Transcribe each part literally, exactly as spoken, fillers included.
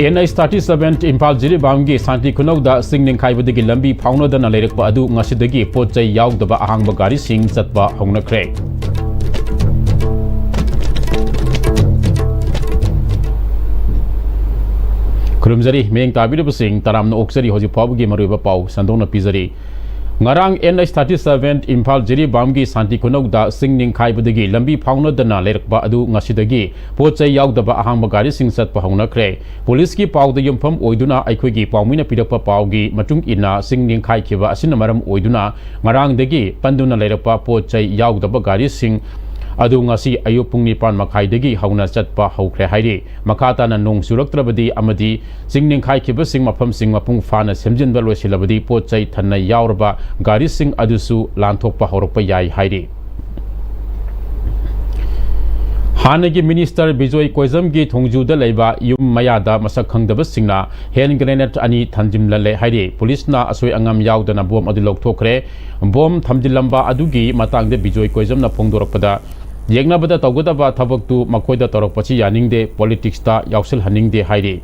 And H thirty seven Imphal ꯖꯤꯔꯤꯕꯥꯝꯒꯤ ꯁꯥꯟꯇꯤ ꯈꯨꯅꯧꯗ ꯆꯤꯡ ꯅꯤꯡꯈꯥꯏꯕꯗꯒꯤ ꯂꯝꯕꯤ ꯐꯥꯎꯅꯗꯅ ꯂꯩꯔꯛꯄ ꯑꯗꯨ ꯉꯁꯤꯗꯒꯤ ꯄꯣꯠ ꯆꯩ ꯌꯥꯎꯗꯕ ꯑꯍꯥꯡꯕ ꯒꯥꯔꯤꯁꯤꯡ ꯆꯠꯄ ꯍꯧꯅꯈ꯭ꯔꯦ꯫ ꯈꯨꯔꯨꯝꯖꯔꯤ, ꯃꯤꯠꯌꯦꯡ ꯇꯥꯕꯤꯔꯤꯕꯁꯤꯡ ꯇꯔꯥꯝꯅ ꯑꯣꯛꯆꯔꯤ꯫ ꯍꯧꯖꯤꯛ ꯐꯥꯎꯕꯒꯤ ꯃꯔꯨꯑꯣꯏꯕ ꯄꯥꯎ ꯁꯟꯗꯣꯛꯅ ꯄꯤꯖꯔꯤ꯫ ꯉꯔꯥꯡ N H thirty seven Imphal ꯖꯤꯔꯤꯕꯥꯝꯒꯤ ꯁꯥꯟꯇꯤ ꯈꯨꯅꯧꯗ ꯆꯤꯡ ꯅꯤꯡꯈꯥꯏꯕꯗꯒꯤ ꯂꯝꯕꯤ ꯐꯥꯎꯅꯗꯅ ꯂꯩꯔꯛꯄ ꯑꯗꯨ ꯉꯁꯤꯗꯒꯤ ꯄꯣꯠ ꯆꯩ ꯌꯥꯎꯗꯕ ꯑꯍꯥꯡꯕ ꯒꯥꯔꯤꯁꯤꯡ ꯆꯠꯄ ꯍꯧꯅꯈ꯭ꯔꯦ꯫ ꯄꯨꯂꯤꯁꯀꯤ ꯄꯥꯎꯗ ꯌꯨꯝꯐꯝ ꯑꯣꯏꯗꯨꯅ ꯑꯩꯈꯣꯏꯒꯤ ꯄꯥꯎꯃꯤꯅ ꯄꯤꯔꯛꯄ ꯄꯥꯎꯒꯤ ꯃꯇꯨꯡ ꯏꯟꯅ, ꯆꯤꯡ ꯅꯤꯡꯈꯥꯏꯈꯤꯕ ꯑꯁꯤꯅ ꯃꯔꯝ ꯑꯣꯏꯗꯨꯅ ꯉꯔꯥꯡꯗꯒꯤ ꯄꯟꯗꯨꯅ ꯂꯩꯔꯛꯄ ꯄꯣꯠ ꯆꯩ ꯌꯥꯎꯗꯕ ꯒꯥꯔꯤꯁꯤꯡ ꯑꯗꯨ ꯉꯁꯤ ꯑꯌꯨꯛ ꯄꯨꯡ ꯅꯤꯄꯥꯟ ꯃꯈꯥꯏꯗꯒꯤ ꯍꯧꯅ ꯆꯠꯄ ꯍꯧꯈ꯭ꯔꯦ ꯍꯥꯏꯔꯤ꯫ ꯃꯈꯥ ꯇꯥꯅ ꯅꯣꯡ ꯆꯨꯔꯛꯇ꯭ꯔꯕꯗꯤ ꯑꯃꯗꯤ ꯆꯤꯡ ꯅꯤꯡꯈꯥꯏꯈꯤꯕꯁꯤꯡ ꯃꯐꯝꯁꯤꯡ ꯃꯄꯨꯡ ꯐꯥꯅ ꯁꯦꯝꯖꯤꯟꯕ ꯂꯣꯏꯁꯤꯜꯂꯕꯗꯤ ꯄꯣꯠ ꯆꯩ ꯊꯟꯅ ꯌꯥꯎꯔꯕ ꯒꯥꯔꯤꯁꯤꯡ ꯑꯗꯨꯁꯨ ꯂꯥꯟꯊꯣꯛꯄ ꯍꯧꯔꯛꯄ ꯌꯥꯏ ꯍꯥꯏꯔꯤ꯫ ꯍꯥꯟꯅꯒꯤ ꯃꯤꯅꯤꯁꯇꯔ ꯕꯤꯖꯣꯏ ꯀꯣꯏꯖꯝꯒꯤ ꯊꯣꯡꯖꯨꯗ ꯂꯩꯕ ꯌꯨꯝ ꯃꯌꯥꯗ ꯃꯁꯛ ꯈꯪꯗꯕꯁꯤꯡꯅ ꯍꯦꯟ ꯒ꯭ꯔꯦꯅꯦꯗ ꯑꯅꯤ ꯊꯝꯖꯤꯜꯂꯦ ꯍꯥꯏꯔꯤ꯫ ꯄꯨꯂꯤꯁꯅ ꯑꯁꯣꯏ ꯑꯉꯥꯝ ꯌꯥꯎꯗꯅ ꯕꯣꯝ ꯑꯗꯨ ꯂꯧꯊꯣꯛꯈ꯭ꯔꯦ꯫ ꯕꯣꯝ ꯊꯝꯖꯤꯜꯂꯝꯕ ꯑꯗꯨꯒꯤ ꯃꯇꯥꯡꯗ ꯕꯤꯖꯣꯏ ꯀꯣꯏꯖꯝꯅ ꯐꯣꯡꯗꯣꯔꯛꯄꯗ, ꯌꯦꯛꯅꯕꯗ ꯇꯧꯒꯗꯕ ꯊꯕꯛꯇꯨ ꯃꯈꯣꯏꯗ ꯇꯧꯔꯛꯄꯁꯤ ꯌꯥꯅꯤꯡꯗꯦ, ꯄꯣꯂꯤꯇꯤꯛꯁꯇ ꯌꯥꯎꯁꯤꯜꯍꯟꯅꯤꯡꯗꯦ ꯍꯥꯏꯔꯤ꯫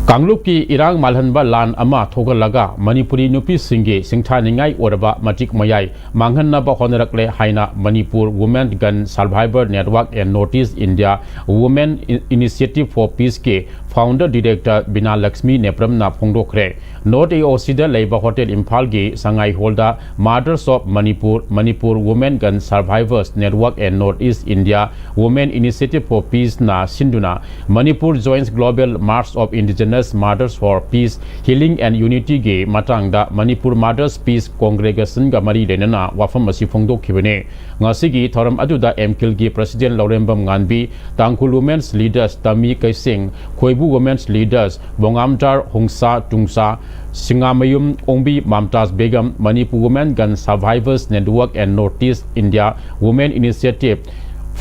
ꯀꯥꯡꯂꯨꯞꯀꯤ ꯏꯔꯥꯡ ꯃꯥꯜꯍꯟꯕ ꯂꯥꯟ ꯑꯃ ꯊꯣꯛꯍꯜꯂꯒ ꯃꯅꯤꯄꯨꯔꯤ ꯅꯨꯄꯤꯁꯤꯡꯒꯤ ꯁꯤꯡꯊꯥꯅꯤꯡꯉꯥꯏ ꯑꯣꯏꯔꯕ ꯃꯇꯤꯛ ꯃꯌꯥꯏ ꯃꯥꯡꯍꯟꯅꯕ ꯍꯣꯠꯅꯔꯛꯂꯦ ꯍꯥꯏꯅ Manipur Women Gun Survivor Network and North East India Women Initiative for Peaceꯀꯤ founder director ꯕꯤꯅꯥ ꯂꯛꯁꯃꯤ ꯅꯦꯄ꯭ꯔꯝꯅ ꯐꯣꯡꯗꯣꯛꯈ꯭ꯔꯦ꯫ ꯅꯣꯔꯠ ꯑꯦ ꯑꯣ ꯁꯤꯗ ꯂꯩꯕ ꯍꯣꯇꯦꯜ ꯏꯝꯐꯥꯜꯒꯤ ꯁꯉꯥꯏ ꯍꯣꯜꯗ Mothers of Manipur, Manipur Women Gun Survivors Network and North East India Women Initiative for Peaceꯅ ꯁꯤꯟꯗꯨꯅ Manipur Joins Global March of Indigenous Mothers for Peace, Healing and Unityꯒꯤ ꯃꯇꯥꯡꯗ Manipur Mothers Peace Congregationꯒ ꯃꯔꯤ ꯂꯩꯅꯅ ꯋꯥꯐꯝ ꯑꯁꯤ ꯐꯣꯡꯗꯣꯛꯈꯤꯕꯅꯤ꯫ ꯉꯁꯤꯒꯤ ꯊꯧꯔꯝ ꯑꯗꯨꯗ ꯑꯦꯝꯀꯤꯜꯒꯤ president ꯂꯧꯔꯦꯝꯕꯝ ꯉꯥꯟꯕꯤ, ꯇꯥꯡꯈꯨꯜ Women's Leaders ꯇꯃꯤ ꯀꯩꯁꯦꯡ, ꯈꯣꯏꯕꯨ Women's Leaders ꯕꯣꯉꯥꯝꯗꯥꯔ ꯍꯣꯡꯁꯥ ꯇꯨꯡꯁꯥ, ꯁꯤꯡꯉꯥꯃꯌꯨꯝ Ongbi Mumtaz Begum, Manipur Women Gun Survivors Network and North East India Women Initiative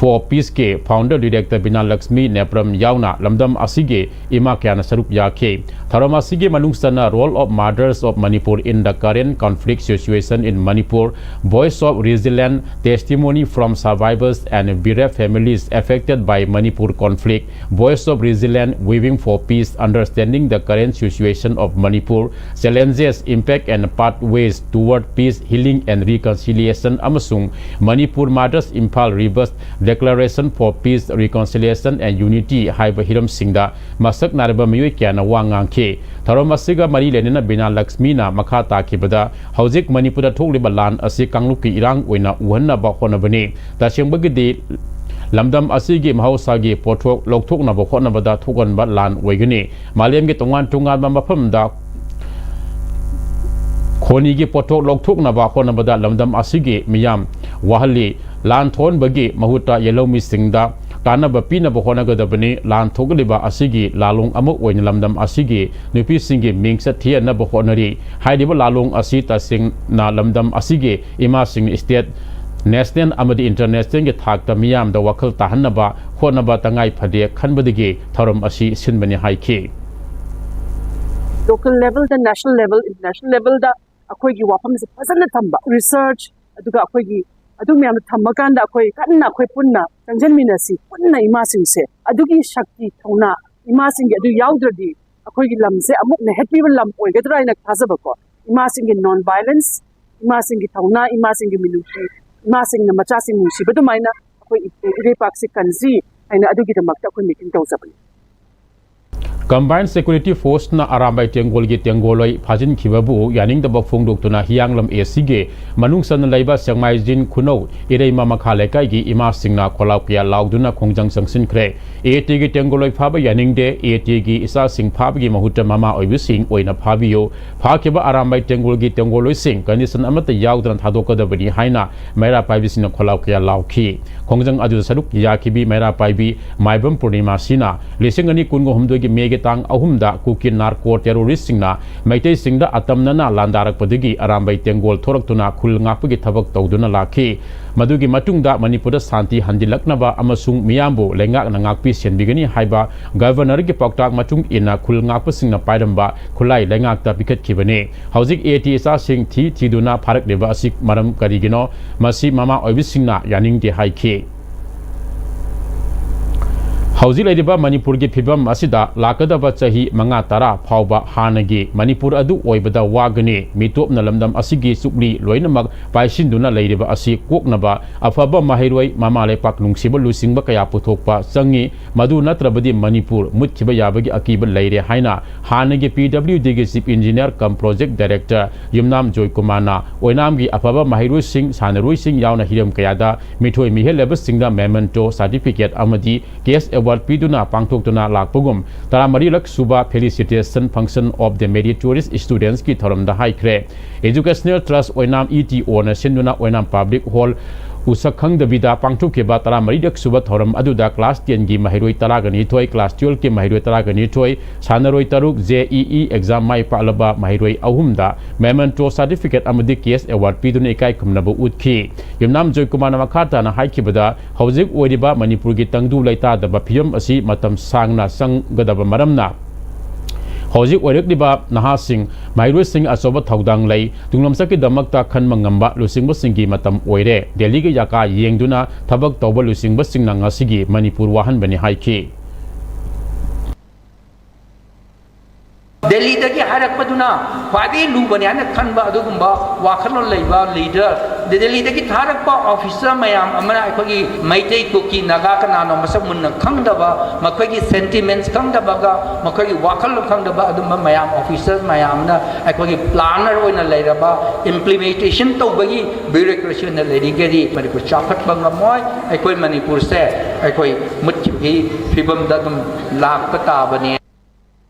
for Peace ꯀꯤ founder director ꯕꯤꯅꯥ ꯂꯛꯁꯃꯤ ꯅꯦꯄ꯭ꯔꯝ ꯌꯥꯎꯅ ꯂꯝꯗꯝ ꯑꯁꯤꯒꯤ ꯏꯃꯥ ꯀꯌꯥꯅ ꯁꯔꯨꯛ ꯌꯥꯈꯤ꯫ ꯊꯧꯔꯝ ꯑꯁꯤꯒꯤ ꯃꯅꯨꯡ ꯆꯟꯅ Role of Mothers of Manipur in the Current Conflict Situation in Manipur, Voice of Resilience, Testimony from Survivors and Bereaved Families Affected by Manipur Conflict, Voice of Resilience, Weaving for Peace, Understanding the Current Situation of Manipur, Challenges, Impact and Pathways Toward Peace, Healing and Reconciliation ꯑꯃꯁꯨꯡ Manipur Mothers Imphal Rivers Declaration for Peace, Reconciliation and Unity ꯍꯥꯏꯕ ꯍꯤꯔꯝꯁꯤꯡꯗ ꯃꯁꯛ ꯅꯥꯏꯔꯕ ꯃꯤꯑꯣꯏ ꯀꯌꯥꯅ ꯋꯥ ꯉꯥꯡꯈꯤ꯫ ꯊꯧꯔꯝ ꯑꯁꯤꯒ ꯃꯔꯤ ꯂꯩꯅꯅ ꯕꯤꯅꯥ ꯂꯛꯁꯃꯤꯅ ꯃꯈꯥ ꯇꯥꯈꯤꯕꯗ, ꯍꯧꯖꯤꯛ ꯃꯅꯤꯄꯨꯔꯗ ꯊꯣꯛꯂꯤꯕ ꯂꯥꯟ ꯑꯁꯤ ꯀꯥꯡꯂꯨꯞꯀꯤ ꯏꯔꯥꯡ ꯑꯣꯏꯅ ꯎꯍꯟꯅꯕ ꯍꯣꯠꯅꯕꯅꯤ꯫ ꯇꯁꯦꯡꯕꯒꯤꯗꯤ ꯂꯝꯗꯝ ꯑꯁꯤꯒꯤ ꯃꯍꯧꯁꯥꯒꯤ ꯄꯣꯠꯊꯣꯛ ꯂꯧꯊꯣꯛꯅꯕ ꯍꯣꯠꯅꯕꯗ ꯊꯣꯛꯍꯟꯕ ꯂꯥꯟ ꯑꯣꯏꯒꯅꯤ꯫ ꯃꯥꯂꯦꯝꯒꯤ ꯇꯣꯉꯥꯟ ꯇꯣꯉꯥꯟꯕ ꯃꯐꯝꯗ ꯈꯣꯅꯤꯒꯤ ꯄꯣꯠꯊꯣꯛ ꯂꯧꯊꯣꯛꯅꯕ ꯍꯣꯠꯅꯕꯗ ꯂꯝꯗꯝ ꯑꯁꯤꯒꯤ ꯃꯤꯌꯥꯝ ꯋꯥꯍꯜꯂꯤ꯫ ꯂꯥꯟ ꯊꯣꯛꯍꯟꯕꯒꯤ ꯃꯍꯨꯠꯇ ꯌꯦꯜꯍꯧꯃꯤꯁꯤꯡꯗ ꯀꯥꯟꯅꯕ ꯄꯤꯅꯕ ꯍꯣꯠꯅꯒꯗꯕꯅꯤ꯫ ꯂꯥꯟ ꯊꯣꯛꯂꯤꯕ ꯑꯁꯤꯒꯤ ꯂꯥꯂꯣꯡ ꯑꯃ ꯑꯣꯏꯅ ꯂꯝꯗꯝ ꯑꯁꯤꯒꯤ ꯅꯨꯄꯤꯁꯤꯡꯒꯤ ꯃꯤꯡꯆꯠ ꯊꯤꯍꯟꯅꯕ ꯍꯣꯠꯅꯔꯤ꯫ ꯍꯥꯏꯔꯤꯕ ꯂꯥꯂꯣꯡ ꯑꯁꯤ ꯇꯁꯦꯡꯅ ꯂꯝꯗꯝ ꯑꯁꯤꯒꯤ ꯏꯃꯥꯁꯤꯡ state, national ꯑꯃꯗꯤ internationalꯒꯤ ꯊꯥꯛꯇ ꯃꯤꯌꯥꯝꯗ ꯋꯥꯈꯜ ꯇꯥꯍꯟꯅꯕ ꯍꯣꯠꯅꯕ ꯇꯉꯥꯏ ꯐꯗꯦ ꯈꯟꯕꯗꯒꯤ ꯊꯧꯔꯝ ꯑꯁꯤ ꯁꯤꯟꯕꯅꯤ ꯍꯥꯏꯈꯤ꯫ Local levelꯗ, national level, international levelꯗ ꯑꯩꯈꯣꯏꯒꯤ ꯋꯥꯐꯝꯁꯦ ꯐꯖꯅ ꯊꯝꯕ, research, ꯑꯗꯨꯒ ꯑꯩꯈꯣꯏꯒꯤ ꯑꯗꯨ ꯃꯌꯥꯝꯗꯣ ꯊꯝꯃꯀꯥꯟꯗ ꯑꯩꯈꯣꯏ ꯀꯟꯅ ꯑꯩꯈꯣꯏ ꯄꯨꯟꯅ ꯆꯪꯁꯤꯟꯃꯤꯟꯅꯁꯤ꯫ ꯄꯨꯟꯅ ꯏꯃꯥꯁꯤꯡꯁꯦ ꯑꯗꯨꯒꯤ ꯁꯛꯇꯤ, ꯊꯧꯅꯥ, ꯏꯃꯥꯁꯤꯡꯒꯤ ꯑꯗꯨ ꯌꯥꯎꯗ꯭ꯔꯗꯤ ꯑꯩꯈꯣꯏꯒꯤ ꯂꯝꯁꯦ ꯑꯃꯨꯛ ꯅꯩꯍꯠꯄꯤꯕ ꯂꯝ ꯑꯣꯏꯒꯗ꯭ꯔꯥ ꯍꯥꯏꯅ ꯊꯥꯖꯕꯀꯣ꯫ ꯏꯃꯥꯁꯤꯡꯒꯤ non violence, ꯏꯃꯥꯁꯤꯡꯒꯤ ꯊꯧꯅꯥ, ꯏꯃꯥꯁꯤꯡꯒꯤ ꯃꯤꯅꯨꯡꯁꯤ, ꯏꯃꯥꯁꯤꯡꯅ ꯃꯆꯥꯁꯤꯡ ꯅꯨꯡꯁꯤꯕ ꯑꯗꯨꯃꯥꯏꯅ ꯑꯩꯈꯣꯏ ꯏ- ꯏꯔꯩꯄꯥꯛꯁꯤ ꯀꯟꯁꯤ ꯍꯥꯏꯅ ꯑꯗꯨꯒꯤꯗꯃꯛꯇ ꯑꯩꯈꯣꯏ meeting ꯇꯧꯖꯕꯅꯤ꯫ Combined Security Forceꯅ ꯑꯔꯥꯝꯕꯥꯏ ꯇꯦꯡꯒꯣꯜꯒꯤ ꯇꯦꯡꯒꯣꯜꯂꯣꯏ ꯐꯥꯖꯤꯟꯈꯤꯕꯕꯨ ꯌꯥꯅꯤꯡꯗꯕ ꯐꯣꯡꯗꯣꯛꯇꯨꯅ ꯍꯤꯌꯥꯡꯂꯝ ACꯒꯤ ꯃꯅꯨꯡ ꯆꯟꯅ ꯂꯩꯕ ꯁꯦꯛꯃꯥꯏꯖꯤꯡ ꯈꯨꯅꯧ ꯏꯔꯩꯃ ꯃꯈꯥ ꯂꯩꯀꯥꯏꯒꯤ ꯏꯃꯥꯁꯤꯡꯅ ꯈꯣꯜꯂꯥꯎ ꯀꯌꯥ ꯂꯥꯎꯗꯨꯅ ꯈꯣꯡꯖꯪ ꯆꯪꯁꯤꯟꯈ꯭ꯔꯦ꯫ AATꯒꯤ ꯇꯦꯡꯒꯣꯜꯂꯣꯏ ꯐꯥꯕ ꯌꯥꯅꯤꯡꯗꯦ, AATꯒꯤ ꯏꯆꯥꯁꯤꯡ ꯐꯥꯕꯒꯤ ꯃꯍꯨꯠꯇ ꯃꯃꯥ ꯑꯣꯏꯕꯁꯤꯡ ꯑꯣꯏꯅ ꯐꯥꯕꯤꯌꯨ, ꯐꯥꯈꯤꯕ ꯑꯔꯥꯝꯕꯥꯏ ꯇꯦꯡꯒꯣꯜꯒꯤ ꯇꯦꯡꯒꯣꯜꯂꯣꯏꯁꯤꯡ condition ꯑꯃꯠꯇ ꯌꯥꯎꯗꯅ ꯊꯥꯗꯣꯛꯀꯗꯕꯅꯤ ꯍꯥꯏꯅ ꯃꯩꯔꯥ ꯄꯥꯏꯕꯤꯁꯤꯡꯅ ꯈꯣꯜꯂꯥꯎ ꯀꯌꯥ ꯂꯥꯎꯈꯤ꯫ ꯈꯣꯡꯖꯪ ꯑꯗꯨꯗ ꯁꯔꯨꯛ ꯌꯥꯈꯤꯕꯤ ꯃꯩꯔꯥ ꯄꯥꯏꯕꯤ ꯃꯥꯏꯕꯝ ꯄꯨꯔꯅꯤꯃꯥꯁꯤꯅ ꯂꯤꯁꯤꯡ ꯑꯅꯤ ꯀꯨꯟꯒ ꯍꯨꯝꯗꯣꯏꯒꯤ May ꯒꯤ ꯇꯥꯡ ꯑꯍꯨꯝꯗ ꯀꯨꯀꯤ ꯅꯥꯔꯀꯣ ꯇꯦꯔꯣꯔꯤꯁꯁꯤꯡꯅ ꯃꯩꯇꯩꯁꯤꯡꯗ ꯑꯇꯝꯅꯅ ꯂꯥꯟꯗꯥꯔꯛꯄꯗꯒꯤ ꯑꯔꯥꯝꯕꯩ ꯇꯦꯡꯒꯣꯜ ꯊꯣꯔꯛꯇꯨꯅ ꯈꯨꯜ ꯉꯥꯛꯄꯒꯤ ꯊꯕꯛ ꯇꯧꯗꯨꯅ ꯂꯥꯛꯈꯤ꯫ ꯃꯗꯨꯒꯤ ꯃꯇꯨꯡꯗ ꯃꯅꯤꯄꯨꯔꯗ ꯁꯥꯟꯇꯤ ꯍꯟꯖꯤꯜꯂꯛꯅꯕ ꯑꯃꯁꯨꯡ ꯃꯤꯌꯥꯝꯕꯨ ꯂꯩꯉꯥꯛꯅ ꯉꯥꯛꯄꯤ ꯁꯦꯟꯕꯤꯒꯅꯤ ꯍꯥꯏꯕ ꯒꯕꯔꯅꯔꯒꯤ ꯄꯥꯎꯇꯥꯛ ꯃꯇꯨꯡ ꯏꯟꯅ ꯈꯨꯜ ꯉꯥꯛꯄꯁꯤꯡꯅ ꯄꯥꯏꯔꯝꯕ ꯈꯨꯠꯂꯥꯏ ꯂꯩꯉꯥꯛꯇ ꯄꯤꯈꯠꯈꯤꯕꯅꯤ꯫ ꯍꯧꯖꯤꯛ ꯑꯦ ꯇꯤ ꯏꯆꯥꯁꯤꯡ ꯊꯤ ꯊꯤꯗꯨꯅ ꯐꯥꯔꯛꯂꯤꯕ ꯑꯁꯤ ꯃꯔꯝ ꯀꯔꯤꯒꯤꯅꯣ? ꯃꯁꯤ ꯃꯃꯥ ꯑꯣꯏꯕꯁꯤꯡꯅ ꯌꯥꯅꯤꯡꯗꯦ ꯍꯥꯏꯈꯤ꯫ ꯍꯧꯖꯤꯛ ꯂꯩꯔꯤꯕ ꯃꯅꯤꯄꯨꯔꯒꯤ ꯐꯤꯕꯝ ꯑꯁꯤꯗ ꯂꯥꯛꯀꯗꯕ ꯆꯍꯤ ꯃꯉꯥ ꯇꯔꯥ ꯐꯥꯎꯕ ꯍꯥꯟꯅꯒꯤ ꯃꯅꯤꯄꯨꯔ ꯑꯗꯨ ꯑꯣꯏꯕꯗ ꯋꯥꯒꯅꯤ꯫ ꯃꯤꯇꯣꯞꯅ ꯂꯝꯗꯝ ꯑꯁꯤꯒꯤ ꯆꯨꯛꯂꯤ ꯂꯣꯏꯅꯃꯛ ꯄꯥꯏꯁꯤꯟꯗꯨꯅ ꯂꯩꯔꯤꯕ ꯑꯁꯤ ꯀꯣꯛꯅꯕ ꯑꯐꯕ ꯃꯍꯩꯔꯣꯏ, ꯃꯃꯥ ꯂꯩꯄꯥꯛ ꯅꯨꯡꯁꯤꯕ ꯂꯨꯆꯤꯡꯕ ꯀꯌꯥ ꯄꯨꯊꯣꯛꯄ ꯆꯪꯏ꯫ ꯃꯗꯨ ꯅꯠꯇ꯭ꯔꯕꯗꯤ ꯃꯅꯤꯄꯨꯔ ꯃꯨꯠꯈꯤꯕ ꯌꯥꯕꯒꯤ ꯑꯀꯤꯕ ꯂꯩꯔꯦ ꯍꯥꯏꯅ ꯍꯥꯟꯅꯒꯤ ꯄꯤ ꯗꯕ꯭ꯂꯤꯎ ꯗꯤꯒꯤ Chief Engineer cum Project Director Yumnam ꯖꯣꯏꯀꯨꯃꯥꯔꯅ ꯑꯣꯏꯅꯥꯝꯒꯤ ꯑꯐꯕ ꯃꯍꯩꯔꯣꯏꯁꯤꯡ, ꯁꯥꯟꯅꯔꯣꯏꯁꯤꯡ ꯌꯥꯎꯅ ꯍꯤꯔꯝ ꯀꯌꯥꯗ ꯃꯤꯊꯣꯏ ꯃꯤꯍꯦꯜꯂꯕꯁꯤꯡꯗ memento, certificate ꯑꯃꯗꯤ cash award ꯄꯤꯗꯨꯅ ꯄꯥꯡꯊꯣꯛꯇꯨꯅ ꯂꯥꯛꯄꯒꯨꯝ, ꯇꯔꯥꯃꯔꯤꯂꯛ ꯁꯨꯕ Felicitation Function of the Meritorious Studentsꯀꯤ ꯊꯧꯔꯝꯗ ꯍꯥꯏꯈ꯭ꯔꯦ꯫ Educational Trust ꯑꯣꯏꯅꯥꯝ, ꯏ ꯇꯤ ꯑꯣꯅ ꯁꯤꯟꯗꯨꯅ ꯑꯣꯏꯅꯥꯝ Public Hall ꯎꯁꯛ ꯈꯪꯗꯕꯤꯗ ꯄꯥꯡꯊꯣꯛꯈꯤꯕ ꯇꯔꯥꯃꯔꯤꯔꯛ ꯁꯨꯕ ꯊꯧꯔꯝ ꯑꯗꯨꯗ class tenꯒꯤ ꯃꯍꯩꯔꯣꯏ ꯇꯔꯥꯒ ꯅꯤꯊꯣꯏ, class twelveꯀꯤ ꯃꯍꯩꯔꯣꯏ ꯇꯔꯥꯒ ꯅꯤꯊꯣꯏ, ꯁꯥꯟꯅꯔꯣꯏ ꯇꯔꯨꯛ, JEE exam ꯃꯥꯏ ꯄꯥꯛꯂꯕ ꯃꯍꯩꯔꯣꯏ ꯑꯍꯨꯝꯗ memento, certificate ꯑꯃꯗꯤ cash award ꯄꯤꯗꯨꯅ ꯏꯀꯥꯏ ꯈꯨꯝꯅꯕ ꯎꯠꯈꯤ꯫ ꯌꯨꯝꯅꯥꯝ ꯖꯣꯏꯀꯨꯃꯥꯔꯅ ꯃꯈꯥ ꯇꯥꯅ ꯍꯥꯏꯈꯤꯕꯗ, ꯍꯧꯖꯤꯛ ꯑꯣꯏꯔꯤꯕ ꯃꯅꯤꯄꯨꯔꯒꯤ ꯇꯪꯗꯨ ꯂꯩꯇꯥꯗꯕ ꯐꯤꯕꯝ ꯑꯁꯤ ꯃꯇꯝ ꯁꯥꯡꯅ ꯆꯪꯒꯗꯕ ꯃꯔꯝꯅ, ꯍꯧꯖꯤꯛ ꯑꯣꯏꯔꯛꯂꯤꯕ ꯅꯍꯥꯁꯤꯡ, ꯃꯍꯩꯔꯣꯏꯁꯤꯡ ꯑꯆꯧꯕ ꯊꯧꯗꯥꯡ ꯂꯩ꯫ ꯇꯨꯡꯂꯝꯆꯠꯀꯤꯗꯃꯛꯇ ꯈꯟꯕ ꯉꯝꯕ ꯂꯨꯆꯤꯡꯕꯁꯤꯡꯒꯤ ꯃꯇꯝ ꯑꯣꯏꯔꯦ꯫ ꯗꯦꯜꯂꯤꯒꯤ ꯌꯥꯀꯥ ꯌꯦꯡꯗꯨꯅ ꯊꯕꯛ ꯇꯧꯕ ꯂꯨꯆꯤꯡꯕꯁꯤꯡꯅ ꯉꯁꯤꯒꯤ ꯃꯅꯤꯄꯨꯔ ꯋꯥꯍꯟꯕꯅꯤ ꯍꯥꯏꯈꯤ꯫ ꯗꯦꯜꯂꯤꯗꯒꯤ ꯍꯥꯏꯔꯛꯄꯗꯨꯅ ꯈ꯭ꯋꯥꯏꯗꯒꯤ ꯂꯨꯕꯅꯤ ꯍꯥꯏꯅ ꯈꯟꯕ ꯑꯗꯨꯒꯨꯝꯕ ꯋꯥꯈꯜꯂꯣꯟ ꯂꯩꯕ leader, ꯗꯦꯜꯂꯤꯗꯒꯤ ꯊꯥꯔꯛꯄ officer ꯃꯌꯥꯝ ꯑꯃꯅ ꯑꯩꯈꯣꯏꯒꯤ ꯃꯩꯇꯩ, ꯀꯨꯀꯤ, ꯅꯥꯒꯥ ꯀꯅꯥꯅꯣ ꯃꯁꯛ ꯃꯨꯟꯅ ꯈꯪꯗꯕ, ꯃꯈꯣꯏꯒꯤ sentiments ꯈꯪꯗꯕꯒ, ꯃꯈꯣꯏꯒꯤ ꯋꯥꯈꯜꯂꯣꯟ ꯈꯪꯗꯕ ꯑꯗꯨꯝꯕ ꯃꯌꯥꯝ, officer ꯃꯌꯥꯝꯅ ꯑꯩꯈꯣꯏꯒꯤ planner ꯑꯣꯏꯅ ꯂꯩꯔꯕ, implementation ꯇꯧꯕꯒꯤ bureaucracy ꯑꯣꯏꯅ ꯂꯩꯔꯤꯒꯗꯤ ꯃꯅꯤꯄꯨꯔ ꯆꯥꯎꯈꯠꯄ ꯉꯝꯃꯣꯏ꯫ ꯑꯩꯈꯣꯏ ꯃꯅꯤꯄꯨꯔꯁꯦ ꯑꯩꯈꯣꯏ ꯃꯨꯠꯈꯤꯕꯒꯤ ꯐꯤꯕꯝꯗ ꯑꯗꯨꯝ ꯂꯥꯛꯄ ꯇꯥꯕꯅꯤ꯫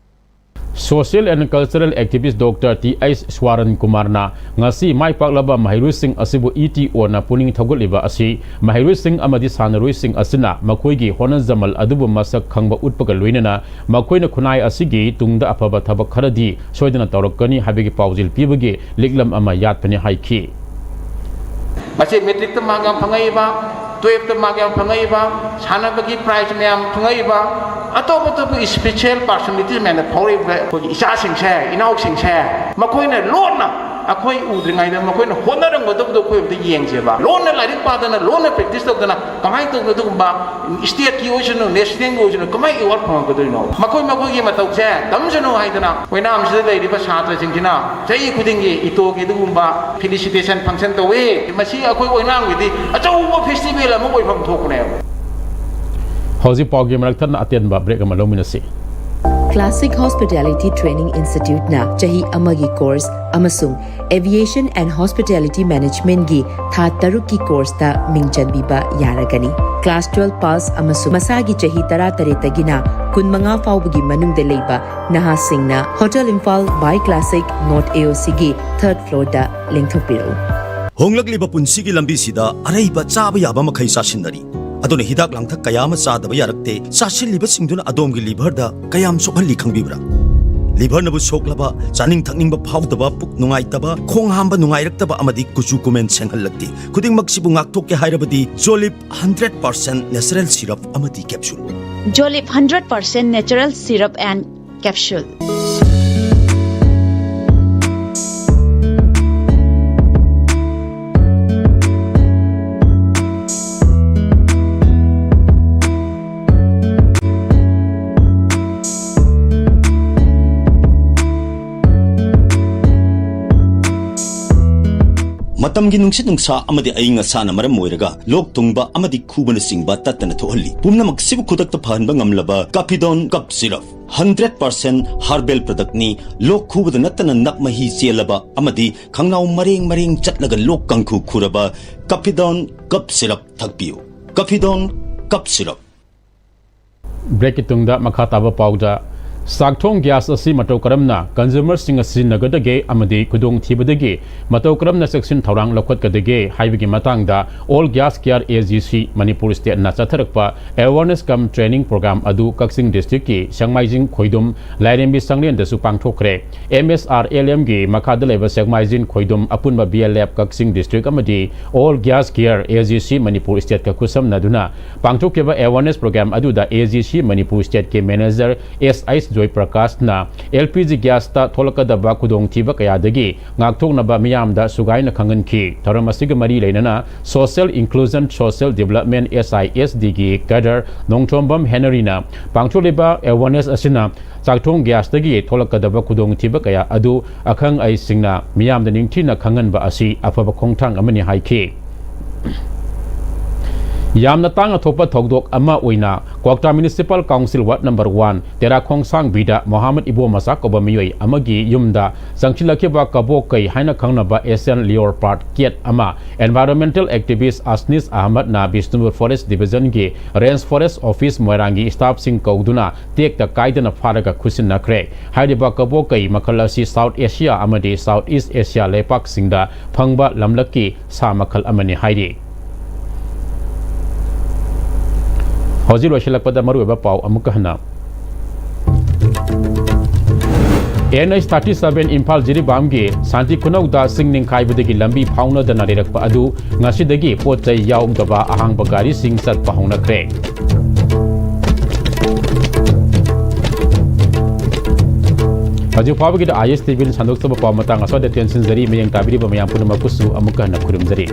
Social and Cultural Activist Doctor T H Swaran Kumarꯅ ꯉꯁꯤ ꯃꯥꯏ ꯄꯥꯛꯂꯕ ꯃꯍꯩꯔꯣꯏꯁꯤꯡ ꯑꯁꯤꯕꯨ ꯏ ꯇꯤ ꯑꯣꯅ ꯄꯨꯛꯅꯤꯡ ꯊꯧꯒꯠꯂꯤꯕ ꯑꯁꯤ ꯃꯍꯩꯔꯣꯏꯁꯤꯡ ꯑꯃꯗꯤ ꯁꯥꯟꯅꯔꯣꯏꯁꯤꯡ ꯑꯁꯤꯅ ꯃꯈꯣꯏꯒꯤ ꯍꯣꯠꯅꯖꯃꯜ ꯑꯗꯨꯕꯨ ꯃꯁꯛ ꯈꯪꯕ ꯎꯠꯄꯒ ꯂꯣꯏꯅꯅ ꯃꯈꯣꯏꯅ ꯈꯨꯟꯅꯥꯏ ꯑꯁꯤꯒꯤ ꯇꯨꯡꯗ ꯑꯐꯕ ꯊꯕꯛ ꯈꯔꯗꯤ ꯁꯣꯏꯗꯅ ꯇꯧꯔꯛꯀꯅꯤ ꯍꯥꯏꯕꯒꯤ ꯄꯥꯎꯖꯦꯜ ꯄꯤꯕꯒꯤ ꯂꯤꯛꯂꯝ ꯑꯃ ꯌꯥꯠꯄꯅꯤ ꯍꯥꯏꯈꯤ꯫ ꯃꯁꯤ ꯃꯦꯇ꯭ꯔꯤꯛꯇ ꯃꯥꯔꯛ ꯌꯥꯝ ꯐꯪꯉꯛꯏꯕ, ꯇꯨꯌꯦꯜꯞꯇ ꯃꯥꯔꯛ ꯌꯥꯝ ꯐꯪꯉꯛꯏꯕ, ꯁꯥꯟꯅꯕꯒꯤ ꯄ꯭ꯔꯥꯏꯖ ꯃꯌꯥꯝ ꯐꯪꯉꯛꯏꯕ, ꯑꯇꯣꯞ ꯑꯇꯣꯞꯄ ꯏꯁꯄꯤꯁꯦꯜ ꯄꯥꯔꯁꯣꯅꯦꯂꯤꯇꯤꯁ ꯃꯌꯥꯝꯗ ꯐꯥꯎꯔꯛꯏꯕ ꯑꯩꯈꯣꯏꯒꯤ ꯏꯆꯥꯁꯤꯡꯁꯦ, ꯏꯅꯥꯎꯁꯤꯡꯁꯦ, ꯃꯈꯣꯏꯅ ꯂꯣꯟꯅ ꯑꯩꯈꯣꯏ ꯎꯗ꯭ꯔꯤꯉꯩꯗ ꯃꯈꯣꯏꯅ ꯍꯣꯠꯅꯔꯝꯒꯗꯕꯗꯣ ꯑꯩꯈꯣꯏ ꯑꯝꯇ ꯌꯦꯡꯁꯦꯕ꯫ ꯂꯣꯟꯅ ꯂꯥꯏꯔꯤꯛ ꯄꯥꯗꯅ, ꯂꯣꯟꯅ ꯄ꯭ꯔꯦꯛꯇꯤꯁ ꯇꯧꯗꯅ ꯀꯃꯥꯏꯅ ꯇꯧꯗꯅ ꯑꯗꯨꯒꯨꯝꯕ ꯁ꯭ꯇꯦꯠꯀꯤ ꯑꯣꯏꯁꯅꯨ, ꯅꯦꯁꯅꯦꯜꯒꯤ ꯑꯣꯏꯁꯅꯨ, ꯀꯃꯥꯏꯅ ꯑꯦꯋꯥꯔꯗ ꯐꯪꯉꯛꯀꯗꯣꯏꯅꯣ? ꯃꯈꯣꯏ ꯃꯈꯣꯏꯒꯤ ꯃꯇꯧꯁꯦ ꯇꯝꯁꯅꯨ ꯍꯥꯏꯗꯅ ꯑꯣꯏꯅꯥꯝꯁꯤꯗ ꯂꯩꯔꯤꯕ ꯁꯥꯇ꯭ꯔꯁꯤꯡꯁꯤꯅ ꯆꯍꯤ ꯈꯨꯗꯤꯡꯒꯤ ꯏꯇꯣꯒꯤ ꯑꯗꯨꯒꯨꯝꯕ ꯐꯤꯂꯤꯁꯤꯇꯦꯁꯟ ꯐꯪꯁꯟ ꯇꯧꯏ꯫ ꯃꯁꯤ ꯑꯩꯈꯣꯏ ꯑꯣꯏꯅꯥꯝꯒꯤꯗꯤ ꯑꯆꯧꯕ ꯐꯦꯁꯇꯤꯚꯦꯜ ꯑꯃ ꯑꯣꯏꯐꯝ ꯊꯣꯛꯄꯅꯦꯕ꯫ ꯍꯧꯖꯤꯛ ꯄꯥꯎꯒꯤ ꯃꯔꯛ ꯊꯠꯅ ꯑꯇꯦꯟꯕ ꯕ꯭ꯔꯦꯛ ꯑꯃ ꯂꯧꯃꯤꯟꯅꯁꯤ꯫ Classic Hospitality Training Instituteꯅ ꯆꯍꯤ ꯑꯃꯒꯤ ꯀꯣꯔꯁ ꯑꯃꯁꯨꯡ Aviation and Hospitality Managementꯒꯤ ꯊꯥ ꯇꯔꯨꯛꯀꯤ ꯀꯣꯔꯁꯇ ꯃꯤꯡ ꯆꯟꯕꯤꯕ ꯌꯥꯔꯒꯅꯤ꯫ ꯀ꯭ꯂꯥꯁ ꯇꯨꯋꯦꯜꯐ ꯄꯥꯁ ꯑꯃꯁꯨꯡ ꯃꯁꯥꯒꯤ ꯆꯍꯤ ꯇꯔꯥꯇꯔꯦꯠꯇꯒꯤꯅ ꯀꯨꯟꯃꯉꯥ ꯐꯥꯎꯕꯒꯤ ꯃꯅꯨꯡꯗ ꯂꯩꯕ ꯅꯍꯥꯁꯤꯡꯅ Hotel Imphal by Classic North AOCꯒꯤ third floorꯗ ꯂꯦꯡꯊꯣꯛꯄꯤꯔꯛꯎ꯫ ꯍꯣꯡꯂꯛꯂꯤꯕ ꯄꯨꯟꯁꯤꯒꯤ ꯂꯝꯕꯤꯁꯤꯗ ꯑꯔꯩꯕ ꯆꯥꯕ ꯌꯥꯕ ꯃꯈꯩ ꯆꯥꯁꯤꯟꯅꯔꯤ꯫ ꯑꯗꯨꯅ ꯍꯤꯗꯥꯛ ꯂꯥꯡꯊꯛ ꯀꯌꯥ ꯑꯃ ꯆꯥꯗꯕ ꯌꯥꯔꯛꯇꯦ꯫ ꯆꯥꯁꯤꯜꯂꯤꯕꯁꯤꯡꯗꯨꯅ ꯑꯗꯣꯝꯒꯤ ꯂꯤꯚꯔꯗ ꯀꯌꯥꯝ ꯁꯣꯛꯍꯜꯂꯤ ꯈꯪꯕꯤꯕ꯭ꯔꯥ? ꯂꯤꯚꯔꯅꯕꯨ ꯁꯣꯛꯂꯕ, ꯆꯥꯅꯤꯡ ꯊꯛꯅꯤꯡꯕ ꯐꯥꯎꯗꯕ, ꯄꯨꯛ ꯅꯨꯡꯉꯥꯏꯇꯕ, ꯈꯣꯡ ꯍꯥꯝꯕ ꯅꯨꯡꯉꯥꯏꯔꯛꯇꯕ ꯑꯃꯗꯤ ꯀꯨꯆꯨ ꯀꯨꯃꯦꯟ ꯁꯦꯡꯍꯜꯂꯛꯇꯦ꯫ ꯈꯨꯗꯤꯡꯃꯛꯁꯤꯕꯨ ꯉꯥꯛꯊꯣꯛꯀꯦ ꯍꯥꯏꯔꯕꯗꯤ ꯖꯣꯂꯤꯞ ꯍꯟꯗ꯭ꯔꯦꯠ ꯄꯥꯔꯁꯦꯟ ꯅꯦꯆꯔꯦꯜ ꯁꯤꯔꯞ ꯑꯃꯗꯤ capsule. Jolip hundred percent natural syrup and capsule. ꯃꯇꯝꯒꯤ ꯅꯨꯡꯁꯤꯠ ꯅꯨꯡꯁꯥ ꯑꯃꯗꯤ ꯑꯏꯪ ꯑꯁꯥꯅ ꯃꯔꯝ ꯑꯣꯏꯔꯒ ꯂꯣꯛ ꯊꯨꯡꯕ ꯑꯃꯗꯤ ꯈꯨꯕꯅꯆꯤꯡꯕ ꯇꯠꯇꯅ ꯊꯣꯛꯍꯜꯂꯤ꯫ ꯄꯨꯝꯅꯃꯛꯁꯤꯕꯨ ꯈꯨꯗꯛꯇ ꯐꯍꯟꯕ ꯉꯝꯂꯕ ꯀꯥꯐꯤꯗꯣꯟ ꯀꯞ ꯁꯤꯔꯞ ꯍꯟꯗ꯭ꯔꯦꯠ ꯄꯥꯔꯁꯦꯟ ꯍꯔꯕꯦꯜ ꯄ꯭ꯔꯗꯛꯅꯤ꯫ ꯂꯣꯛ ꯈꯨꯕꯗ ꯅꯠꯇꯅ ꯅꯞ ꯃꯍꯤ ꯆꯦꯜꯂꯕ ꯑꯃꯗꯤ ꯈꯪꯅꯥꯎ ꯃꯔꯦꯡ ꯃꯔꯦꯡ ꯆꯠꯂꯒ ꯂꯣꯛ ꯀꯥꯡꯈꯨ ꯈꯨꯔꯕ ꯀꯥꯐꯤꯗꯣꯟ ꯀꯞ ꯁꯤꯔꯞ ꯊꯛꯄꯤꯌꯨ꯫ ꯀꯥꯐꯤꯗꯣꯟ ꯀꯞ ꯁꯤꯔꯞ꯫ ꯕ꯭ꯔꯦꯛꯀꯤ ꯇꯨꯡꯗ ꯃꯈꯥ ꯇꯥꯕ ꯄꯥꯎꯗ ꯆꯥꯛꯊꯣꯡ ꯒ꯭ꯌꯥꯁ ꯑꯁꯤ ꯃꯇꯧ ꯀꯔꯝꯅ ꯀꯟꯖꯨꯃꯔꯁꯤꯡꯅ ꯁꯤꯖꯤꯟꯅꯒꯗꯒꯦ ꯑꯃꯗꯤ ꯈꯨꯗꯣꯡꯊꯤꯕꯗꯒꯤ ꯃꯇꯧ ꯀꯔꯝꯅ ꯆꯦꯛꯁꯤꯟ ꯊꯧꯔꯥꯡ ꯂꯧꯈꯠꯀꯗꯒꯦ ꯍꯥꯏꯕꯒꯤ ꯃꯇꯥꯡꯗ All Gas Gear A G C Manipur ꯁ꯭ꯇꯦꯠꯅ ꯆꯠꯊꯔꯛꯄ Awareness cum Training Program ꯑꯗꯨ ꯀꯛꯆꯤꯡ ꯗꯤꯁꯇ꯭ꯔꯤꯛꯀꯤ ꯁꯦꯛꯃꯥꯏꯖꯤꯡ ꯈꯣꯏꯗꯨꯝ ꯂꯥꯏꯔꯦꯝꯕꯤ ꯆꯥꯡꯂꯦꯟꯗꯁꯨ ꯄꯥꯡꯊꯣꯛꯈ꯭ꯔꯦ꯫ M S R L M ꯒꯤ ꯃꯈꯥꯗ ꯂꯩꯕ ꯁꯦꯛꯃꯥꯏꯖꯤꯡ ꯈꯣꯏꯗꯨꯝ ꯑꯄꯨꯟꯕ B L F Kakching district ꯑꯃꯗꯤ All Gas Gear A G C Manipur ꯁ꯭ꯇꯦꯠꯀ ꯈꯨꯠꯁꯝꯅꯗꯨꯅ ꯄꯥꯡꯊꯣꯛꯈꯤꯕ Awareness Program ꯑꯗꯨꯗ A G C ꯃꯅꯤꯄꯨꯔ ꯁ꯭ꯇꯦꯠꯀꯤ ꯃꯦꯅꯦꯖꯔ S H ꯖꯣꯏꯄ꯭ꯔꯀꯥꯁꯅ L P G ꯒ꯭ꯌꯥꯁꯇ ꯊꯣꯛꯂꯛꯀꯗꯕ ꯈꯨꯗꯣꯡꯊꯤꯕ ꯀꯌꯥꯗꯒꯤ ꯉꯥꯛꯊꯣꯛꯅꯕ ꯃꯤꯌꯥꯝꯗ ꯁꯨꯒꯥꯏꯅ ꯈꯪꯍꯟꯈꯤ꯫ ꯊꯧꯔꯝ ꯑꯁꯤꯒ ꯃꯔꯤ ꯂꯩꯅꯅ Social Inclusion, Social Development, S I S D ꯒꯤ ꯀꯦꯗꯔ ꯅꯣꯡꯊꯣꯝꯕꯝ ꯍꯦꯅꯔꯤꯅ ꯄꯥꯡꯊꯣꯛꯂꯤꯕ Awareness ꯑꯁꯤꯅ ꯆꯥꯛꯊꯣꯡ ꯒ꯭ꯌꯥꯁꯇꯒꯤ ꯊꯣꯛꯂꯛꯀꯗꯕ ꯈꯨꯗꯣꯡꯊꯤꯕ ꯀꯌꯥ ꯑꯗꯨ ꯑꯈꯪ ꯑꯍꯩꯁꯤꯡꯅ ꯃꯤꯌꯥꯝꯗ ꯅꯤꯡꯊꯤꯅ ꯈꯪꯍꯟꯕ ꯑꯁꯤ ꯑꯐꯕ ꯈꯣꯡꯊꯥꯡ ꯑꯃꯅꯤ ꯍꯥꯏꯈꯤ꯫ ꯌꯥꯝꯅ ꯇꯥꯡꯅ ꯊꯣꯛꯄ ꯊꯧꯗꯣꯛ ꯑꯃ ꯑꯣꯏꯅ ꯀ꯭ꯋꯥꯛꯇꯥ Municipal Council Ward Number One ꯇꯦꯔꯥꯈꯣꯡꯁꯥꯡꯕꯤꯗ ꯃꯣꯍꯥꯃꯗ ꯏꯕꯣ ꯃꯆꯥ ꯀꯧꯕ ꯃꯤꯑꯣꯏ ꯑꯃꯒꯤ ꯌꯨꯝꯗ ꯆꯪꯁꯤꯜꯂꯛꯈꯤꯕ ꯀꯕꯣꯛ ꯀꯩ ꯍꯥꯏꯅ ꯈꯪꯅꯕ Asian Leopard cat ꯑꯃ Environmental Activist ꯑꯁꯅꯤꯁ ꯑꯍꯃꯗꯅ Bishnupur Forest Division ꯒꯤ Range Forest Office ꯃꯣꯏꯔꯥꯡꯒꯤ staff ꯁꯤꯡ ꯀꯧꯗꯨꯅ ꯇꯦꯛꯇ ꯀꯥꯏꯗꯅ ꯐꯥꯔꯒ ꯈꯨꯠꯁꯤꯟꯅꯈ꯭ꯔꯦ꯫ ꯍꯥꯏꯔꯤꯕ ꯀꯕꯣꯛ ꯀꯩ ꯃꯈꯜ ꯑꯁꯤ South Asia ꯑꯃꯗꯤ South East Asia ꯂꯩꯄꯥꯛꯁꯤꯡꯗ ꯐꯪꯕ ꯂꯝꯂꯛꯀꯤ ꯁꯥ ꯃꯈꯜ ꯑꯃꯅꯤ ꯍꯥꯏꯔꯤ꯫ ꯍꯧꯖꯤꯛ ꯂꯣꯏꯁꯤꯜꯂꯛꯄꯗ ꯃꯔꯨꯑꯣꯏꯕ ꯄꯥꯎ ꯑꯃꯨꯛꯀ ꯍꯟꯅ꯫ N H thirty seven Imphal ꯖꯤꯔꯤꯕꯥꯝꯒꯤ ꯁꯥꯟꯇꯤ ꯈꯨꯅꯧꯗ ꯆꯤꯡ ꯅꯤꯡꯈꯥꯏꯕꯗꯒꯤ ꯂꯝꯕꯤ ꯐꯥꯎꯅꯗꯅ ꯂꯩꯔꯛꯄ ꯑꯗꯨ ꯉꯁꯤꯗꯒꯤ ꯄꯣꯠ ꯆꯩ ꯌꯥꯎꯗꯕ ꯑꯍꯥꯡꯕ ꯒꯥꯔꯤꯁꯤꯡ ꯆꯠꯄ ꯍꯧꯅꯈ꯭ꯔꯦ꯫ ꯍꯧꯖꯤꯛ ꯐꯥꯎꯕꯒꯤꯗ I S T V ꯅ ꯁꯟꯗꯣꯛꯆꯕ ꯄꯥꯎ ꯃꯇꯥꯡ ꯑꯁ꯭ꯋꯥꯏꯗ ꯇꯦꯟꯁꯤꯟꯖꯔꯤ꯫ ꯃꯤꯠꯌꯦꯡ ꯇꯥꯕꯤꯔꯤꯕ ꯃꯌꯥꯝ ꯄꯨꯝꯅꯃꯛꯄꯨꯁꯨ ꯑꯃꯨꯛꯀ ꯍꯟꯅ ꯈꯨꯔꯨꯝꯖꯔꯤ꯫